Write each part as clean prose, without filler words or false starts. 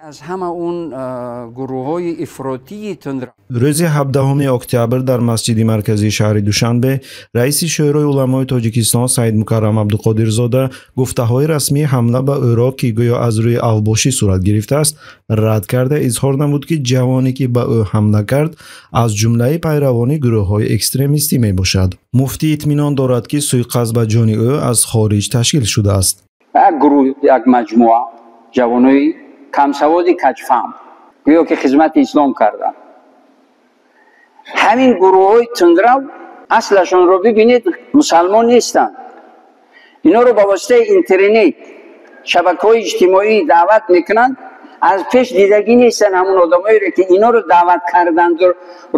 Аз ҳама он гурӯҳҳои ифротии тундра. Рӯзи 17 октябр дар масҷиди марказии шаҳри Душанбе раиси Шӯрои уламои Тоҷикистон Саидмукаррам Абдуқодирзода гуфтаҳои расмии ҳамла ба ӯро, ки гӯё аз рӯи авбошӣ сурат гирифтааст, рад карда изҳор намуд, ки ҷавоне, ки ба ӯ ҳамла кард, аз ҷумлаи пайравони гурӯҳҳои экстремистӣ мебошад. Муфтӣ итминон дорад, ки суиқасд ба ҷони ӯ аз хориҷ ташкил шудааст. Як гурӯҳ, як маҷмӯа ҷавонои камсаводи каҷфаҳм, гӯё ки хизмати ислом карданд. Ҳамин гурӯҳҳои тундрав аслашонро бибинед, мусалмон нестанд. Инҳоро ба воситаи интернет, шабакаҳои иҷтимоӣ даъват мекунанд. Аз пеш дидагӣ нестанд ҳамон одамоеро, ки инҳоро даъват карданду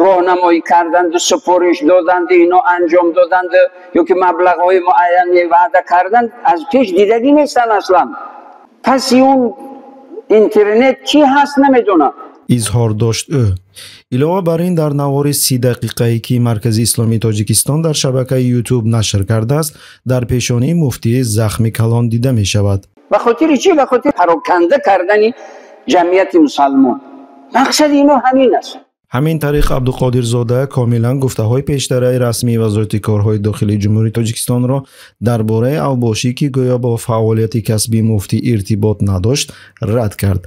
роҳнамоӣ карданду супориш доданду ино анҷом доданду ё ки маблағҳои муайяне ваъда карданд, аз пеш дидагӣ нестанд аслан. Паси он интернет чӣ ҳаст, намедонам. Изҳор дошт ӯ. Илова бар ин, дар навори 30 дақиқае, ки Маркази исломии Тоҷикистон дар шабакаи Ютуб нашр кардааст, дар пешонии муфтӣ захми калон дида мешавад. Ба хотири чӣ? Ба хотири пароканда кардани ҷамъияти мусалмон. Мақсади ино ҳамин аст. Ҳамин тариқ, Абдуқодирзода комилан гуфтаҳои пештараи расмии Вазорати корҳои дохилии Ҷумҳурии Тоҷикистонро дар бораи авбошӣ, ки гӯё бо фаъолияти касбии муфтӣ иртибот надошт, рад кард.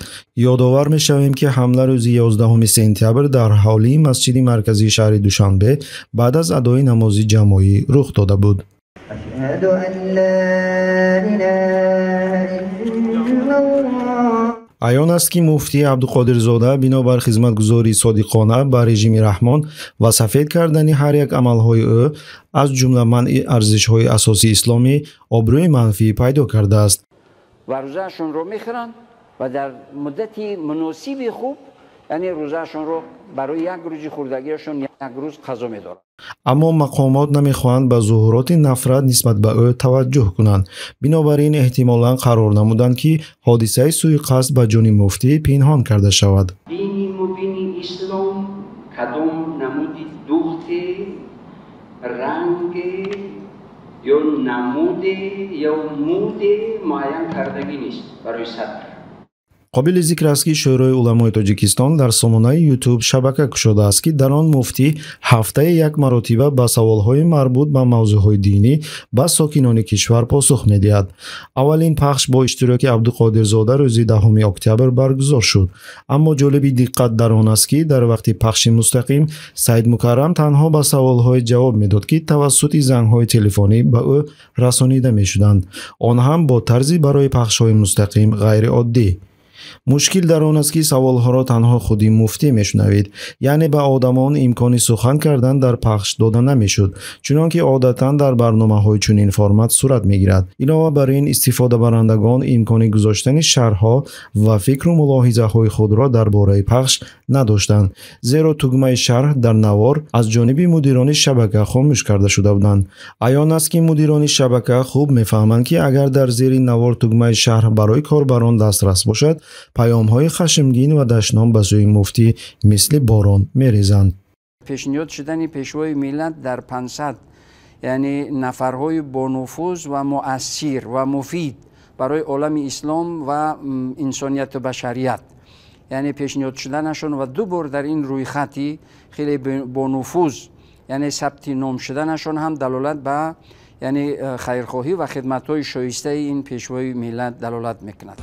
Ёдовар мешавем, ки ҳамла рӯзи 11 сентябр дар ҳавлии масҷиди марказии шаҳри Душанбе баъд аз адои намози ҷамоӣ рух дода буд. أشهد أن لا إله إلا الله. Аён аст, ки муфтӣ Абдуқодирзода бинобар хизматгузории содиқона ба режими Раҳмон ва сафед кардани ҳар як амалҳои ӯ, аз ҷумла манъи арзишҳои асосии исломӣ, обрӯи манфӣ пайдо кардааст. Ва рӯзаашонро мехӯранд ва дар муддати муносиби хуб, яъне рӯзаашонро барои як рӯзи хӯрдагиашон як рӯз қазо медоранд. Аммо мақомот намехоҳанд ба зуҳуроти нафрат нисбат ба ӯ таваҷҷӯҳ кунанд. Бинобар ин, эҳтимолан қарор намуданд, ки ҳодисаи суиқасд ба ҷони муфтӣ пинҳон карда шавад. Дини мубини ислом кадом намуди духте, ранге ё намуде ё муде муайян кардагӣ нест барои сатр. Қобили зикр аст, ки Шӯрои уламои Тоҷикистон дар сомонаи Ютуб шабака кушодааст, ки дар он муфтӣ ҳафтае як маротиба ба саволҳои марбут ба мавзӯъҳои динӣ ба сокинони кишвар посух медиҳад. Аввалин пахш бо иштироки Абдуқодирзода рӯзи 10 октябр баргузор шуд. Аммо ҷолиби диққат дар он аст, ки дар вақти пахши мустақим Саидмукаррам танҳо ба саволҳое ҷавоб медод, ки тавассути зангҳои телефонӣ ба ӯ расонида мешуданд, он ҳам бо тарзи барои пахшҳои мустақим ғайриоддӣ. Мушкил дар он аст, ки саволҳоро танҳо худи муфтӣ мешунавид, яъне ба одамон имкони сухан кардан дар пахш дода намешуд, чунон ки одатан дар барномаҳои чунин формат сурат мегирад. Илова бар ин, истифодабарандагон имкони гузоштани шарҳҳо ва фикру мулоҳизаҳои худро дар бораи пахш надоштанд, зеро тугмаи шарҳ дар навор аз ҷониби мудирони шабака хомӯш карда шуда буданд. Аён аст, ки мудирони шабака хуб мефаҳманд, ки агар дар зери навор тугмаи шарҳ барои корбарон дастрас бошад, паёмҳои хашмгин ва дашном ба сӯи муфтӣ мисли борон мерезанд. Пешниҳод шудани Пешвои миллат дар 500, яъне нафарҳои бонуфуз ва муассир ва муфид барои олами ислом ва инсонияту башарият, яъне пешниҳод шуданашон ва ду бор дар ин рӯйхати хеле бонуфуз, яъне сабти ном шуданашон ҳам далолат ба, яъне, хайрхоҳӣ ва хидматҳои шоистаи ин Пешвои миллат далолат мекунад.